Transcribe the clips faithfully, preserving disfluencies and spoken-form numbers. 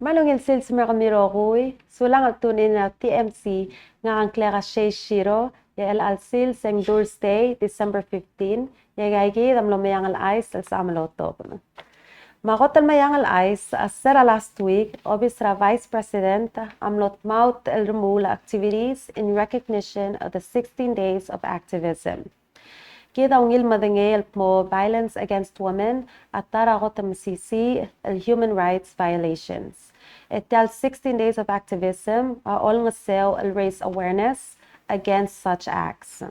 Me a ungil sils me a kemiu el rokui, sulang el tune in er a T M C, ngak a ngklek a Shei Shiro, e a chelecha el sils e ng Thursday, December fifteen, e aika kid a mlo meang el chais el sebecham el otobed. Me a kot el meang el chais, a se er a last week, obis er a Vice President a mlo tmaut el remuul a activities in recognition of the sixteen days of activism. Kid a ungil medengei el kmo violence against women a ta er a kot el mesisiich el human rights violations. E tia el sixteen days of activism a olengeseu el raise awareness against such acts.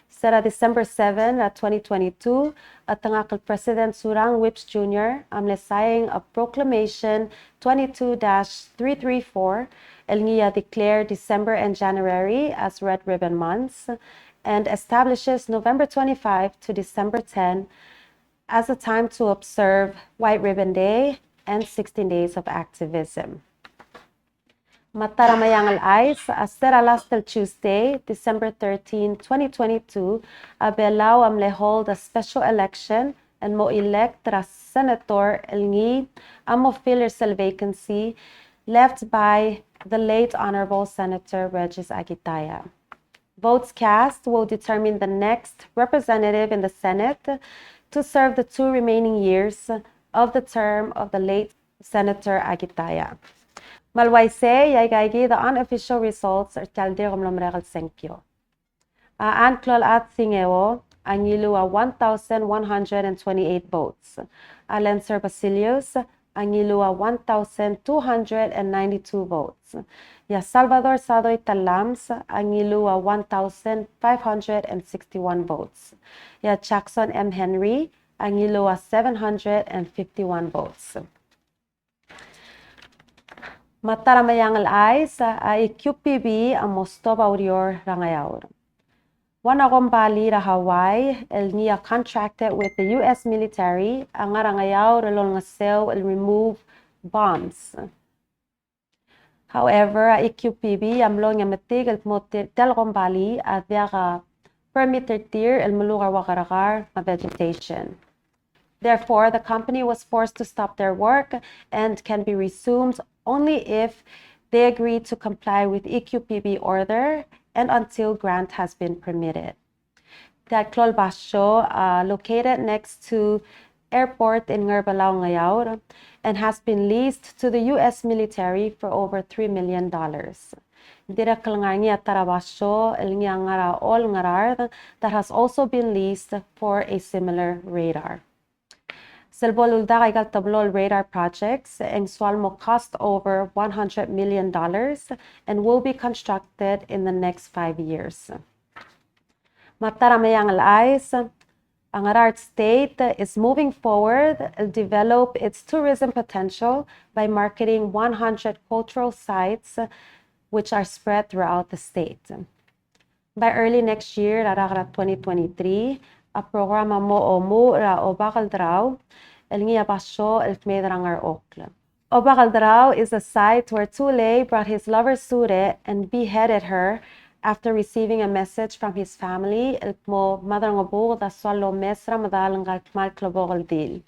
Se er a December seven er a twenty twenty-two, a chetengakl el President Surangel Whipps Junior a mle sign a Proclamation twenty-two dash three three four, el ngii a declare December and January as Red Ribbon Months, and establishes November twenty-five to December ten as a time to observe White Ribbon Day and sixteen Days of Activism. Me a ta er a meang el chais, a se er a last el Tuesday, December thirteen, twenty twenty-two, a Belau a mle hold a special election el mo elect er a senator el ngii a mo fill er sel vacancy left by the late Honorable Senator Regis Akitaya. Votes cast will determine the next representative in the Senate to serve the two remaining years of the term of the late Senator Akitaya. Me a le uaisei, e aika kid a unofficial results er tia el dirk mlo merek el sengkio. A Anklol At Singeo a ngiluu a one thousand one hundred and twenty-eight votes. A Lentcer Basilius a ngiluu a one thousand two hundred and ninety-two votes. E a Salvador Sadoi Tellames a ngiluu a one thousand five hundred and sixty-one votes. E a Jackson M. Henry a ngiluu a seven hundred and fifty-one votes. Me a ta er a meang el chais, a E Q P B a mo stop a ureor er a Ngeaur. One a kombalii er a Hawaii el ngii a contracted with the U S military a ngar er a Ngeaur el olengeseu el remove bombs. However, a E Q P B a mlo ngii a metik el kmo tia el kombalii a diak a permit er tir el meluk a ua kerrekar me a vegetation. Therefore, the company was forced to stop their work and can be resumed only if they agree to comply with E Q P B order and until grant has been permitted. Tia el klou el basio, uh, located next to airport in Ngerbelau, Ngeaur, and has been leased to the U S military for over three million dollars. Dirrek el ngar er ngii a ta er a basio el ngii a ngar er a Old Ngaraard that has also been leased for a similar radar. Sel bo luldak aika el teblo el radar projects e ng soal mo cost over one hundred million dollars and will be constructed in the next five years. Me a ta er a meang el chais, a Ngaraard State is moving forward to develop its tourism potential by marketing one hundred cultural sites which are spread throughout the state. By early next year, er a rak er a twenty twenty-three, a program a mo omuchel er a Obak el Derau el ngii a basio el kmeed er a Ngerchokl. Obak el Derau is a site where Tulei brought his lover Surech and beheaded her after receiving a message from his family el kmo Mad er a Ngebuked a soal el omes er a medal ngka el kmal klebokel dil.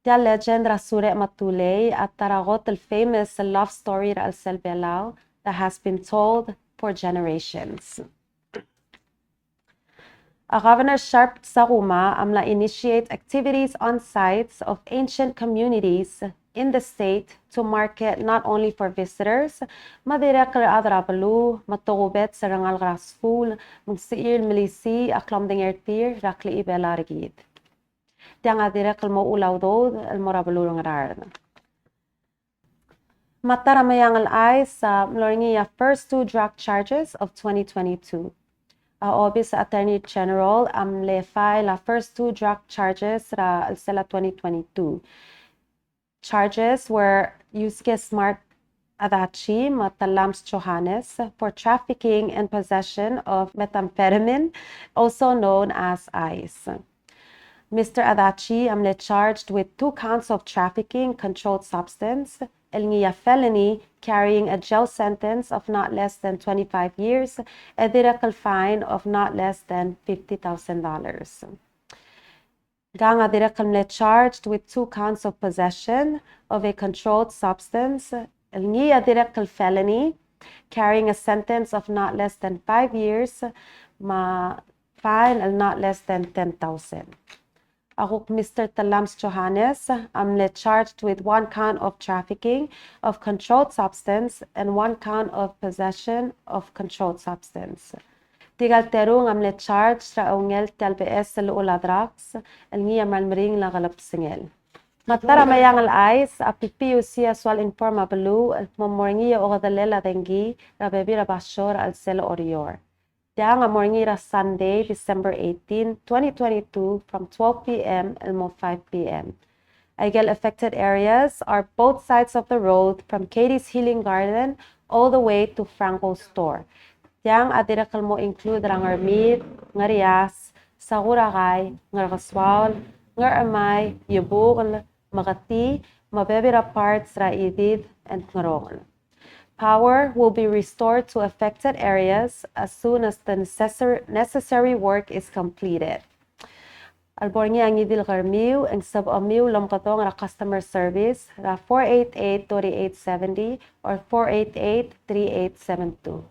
Tia el legend er a Surech me a Tulei a ta er a kot el famous love story er a chelsel Belau that has been told for generations. A Governor Sharp Sakuma a mla initiate activities on sites of ancient communities in the state to market not only for visitors, me a dirrek el chad er a beluu, me a tokubets el rengalek er a skuul, me ng sebechir el melisiich a klomedengei er tir er a klechibelau er kid. Tiang a dirrek el mo uchul a udoud el mo er a beluu er a Ngaraard. Me a ta er a meang el chais, a mlo er ngii a first two drug charges of twenty twenty-two. A Office Attorney General a mle file a first two drug charges er a chelsel a twenty twenty-two. Charges were Yusuke Smart Adachi me a Tellames Johannes for trafficking and possession of methamphetamine, also known as ice. Mister Adachi a mle charged with two counts of trafficking controlled substance, el ngii a felony carrying a jail sentence of not less than twenty-five years, e dirrek el fine of not less than fifty thousand dollars. Ngkang a dirrek el mle charged with two counts of possession of a controlled substance. El ngii a dirrek el felony, carrying a sentence of not less than five years, me a fine el not less than ten thousand. A kuk Mister Telams Johannes a mle charged with one count of trafficking of controlled substance and one count of possession of controlled substance. Tirka el terung a mle charged er a eungel tia el beches el llechul a drugs, el ngii a mle meringel a kelebsengel. Me a ta er a Meang el Chais, a P P U C a soal inform a beluu el kmo mo er ngii a okedellel a dengki er a bebil er a basio er a chelsel a Oreor. Tiang a mo er ngii er a Sunday, December eighteen, twenty twenty-two, from twelve p.m. el mo five p.m. Aike el affected areas are both sides of the road from Katie's Healing Garden all the way to Franco Store. Tiang a dirrek el mo include er a Ngermid, Ngerias, Sakurakai, Ngerkesoaol, Ngerchemai, Iebukel, Meketii, me a bebil er a parts er a Idid and Ngerongel. Power will be restored to affected areas as soon as the necessar-, necessary work is completed. A lebo er ngii a ngii di el kermiu, e ng sebechemiu el omekedong er a customer service er a four eight eight, thirty-eight seventy or four eight eight, three eight seven two.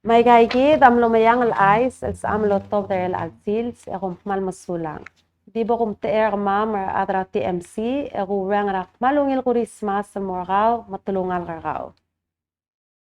Me aika kid a mlo Meang el Chais el sebecham el otobed er chelecha el sils, e kom kmal mesulang. Di bo kumtechei er kemam er a rechad er a T M C, e kuureng er a kmal ungil Kurismas el mo er kau me a telungalek er kau.